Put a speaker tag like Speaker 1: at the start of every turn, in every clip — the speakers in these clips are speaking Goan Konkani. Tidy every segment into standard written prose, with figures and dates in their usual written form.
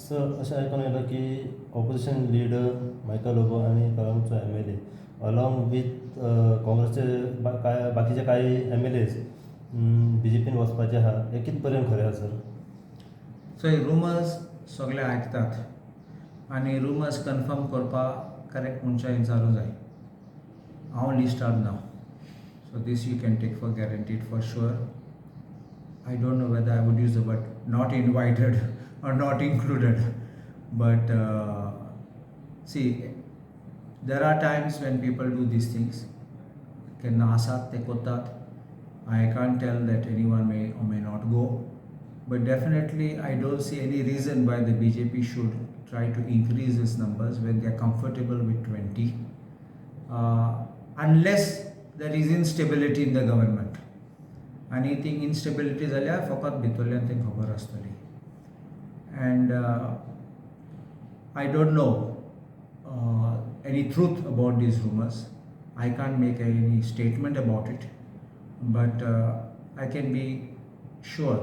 Speaker 1: सो अशें आयकून येयलां की ऑपोजिशन लिडर मायकल लोबो आनी कळंगूटचो एमएलए अलॉंग वीथ काँग्रेसचे कांय बाकीचे कांय एमएलएज बीजेपीन वचपाचे आहा, हें कित पर्यंत खरें आसा सर?
Speaker 2: सो रुमर्स सगळे आयकतात आनी रुमर्स कन्फर्म करपाक करेक्ट मनशां विचारूंक जाय. हांव लिस्टार ना, so this you can take for guaranteed, for sure. I don't know whether I would use the word "not invited" or "not included", but see, there are times when people do these things. केन्ना आसात ते करतात. I can't tell that any one may or may not go, but definitely I don't see any reason why the BJP should try to increase its numbers when they are comfortable with 20, unless there is instability in the government. आनी ती इनस्टेबिलिटी जाल्यार फकत भितरल्यान तें खबर आसतली. And I don't know any truth about these rumours. I can't make any statement about it, but I can be sure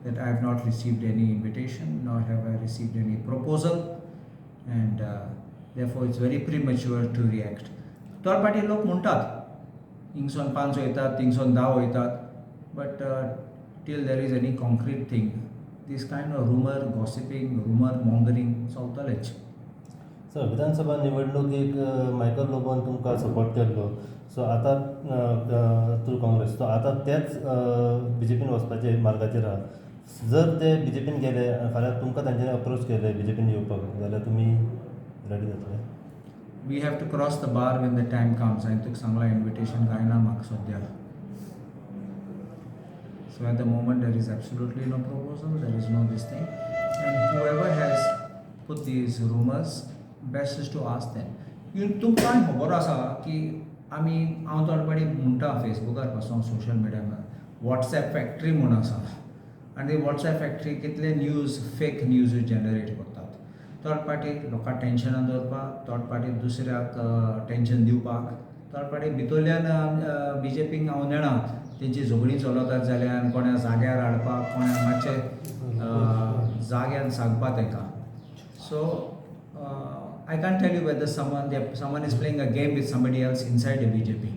Speaker 2: that I have not received any invitation, nor have I received any proposal, and therefore it's very premature to react. Third party लोक म्हणटात हिंगसोन पांच वयतात, थिंगसोन 10 वयतात, but till there is any concrete thing, this kind of rumour gossiping, rumour mongering चलतलेच.
Speaker 1: सर, विधानसभा निवडणुकेक मायकल लोबोन तुमकां सपोर्ट केल्लो, सो आतां थ्रू काँग्रेस, सो आतां तेच बीजेपीन वचपाचे मार्गाचेर आहा. जर ते बीजेपीन गेले, फाल्यां तुमकां तांच्यांनी अप्रोच केले बीजेपीन येवपाक जाल्यार तुमी रेडी जातले?
Speaker 2: We have to cross the bar when the time comes. हांवें तुका सांगलां, इन्विटेशन कांय ना म्हाका सद्या. So at the moment there is absolutely no proposal, there is no this thing, and whoever has put these rumours, best is to ask them. तुमकां खबर आसा की आमी, हांव थोडे फावटी म्हणटा फेसबुकार पासून, सोशल मिडियार वॉट्सएप फॅक्ट्री म्हूण आसा आनी ती वॉट्सएप फॅक्ट्री कितले न्यूज, फेक न्यूज जनरेट करतात, थर्ड पार्टी लोकांक टेंशनान दवरपाक, थर्ड पार्टी दुसऱ्याक टेंशन दिवपाक. थर्ड पार्टी भितरल्यान बीजेपीक हांव नेणा तेंची झगडीं चलतात जाल्यार कोण्या जाग्यार हाडपाक, कोण्या मातशें जाग्यान सांगपा तांकां. So I can't tell you whether someone is playing a game with somebody else inside the BJP.